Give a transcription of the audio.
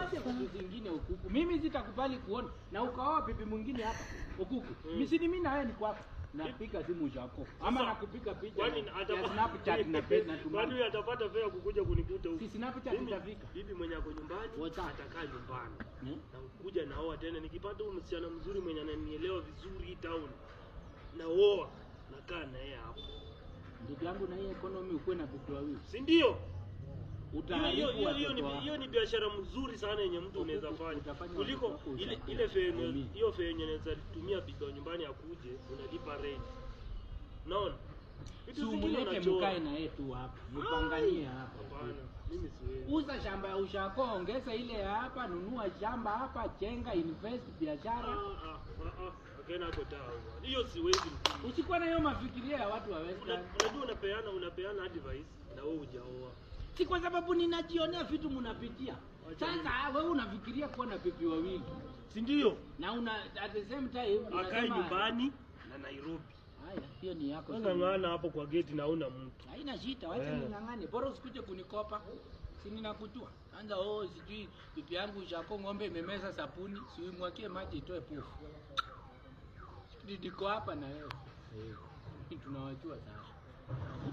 Tuache vitu zingine, Ukuku. Mimi sitakubali kuona na ukaoa bibi mwingine hapa, Ukuku. Mimi mimi na wewe ni kwako. Napiga simu yako ama Sasa, nakupiga picha kwani ya Snapchat na pesa na Kwani tumana. huyu atapata fare kukuja kunikuta huku? Si Snapchat Mimi, itafika. bibi mwenye ako nyumbani WhatsApp. atakaa nyumbani. Hmm? Na kuja naoa tena, nikipata huyu msichana mzuri mwenye ananielewa vizuri hii town, naoa, nakaa na yeye hapo. Ndugu yangu, na hii economy ukuwe na bibi wawili. Si ndio? Hiyo Utaharibu hiyo hiyo watoto ni wako. hiyo ni biashara mzuri sana yenye mtu unaweza fanya Utafanya kuliko watoto wako ile utakuwa ile fare waumie. hiyo fare yenye unaweza tumia bibi wa nyumbani akuje, unalipa rent. Unaona? Vitu Si zingine umlete unachora. mkae na yeye tu hapa. Mpanganie hapa. Hapana, mimi siwezi. Uza shamba ya ushako, ongeza ile ya hapa, nunua shamba hapa, jenga, invest biashara. Ah, ah, ah, ah. Akaenda hapo taa. Hiyo siwezi mkuu. Usikuwa na hiyo mafikiria ya watu wa Western. Unajua unapeana advice na wewe hujaoa. Si kwa sababu ninajionea vitu mnapitia. Wacha Sasa wewe unafikiria kuwa na bibi wawili Si ndio? na una at the same time Akae unasema nyumbani na Nairobi. Haya, hiyo ni yako. Ng'ang'ana hapo kwa geti na una mtu. Haina shida, wacha Eh. ning'ang'ane. Bora usikuje kunikopa. Si ninakujua. Kwanza oh, sijui bibi yangu ushako ng'ombe imemeza sabuni, si uimwagie maji itoe pofu. Niko hapa na wewe. Tunawajua sasa.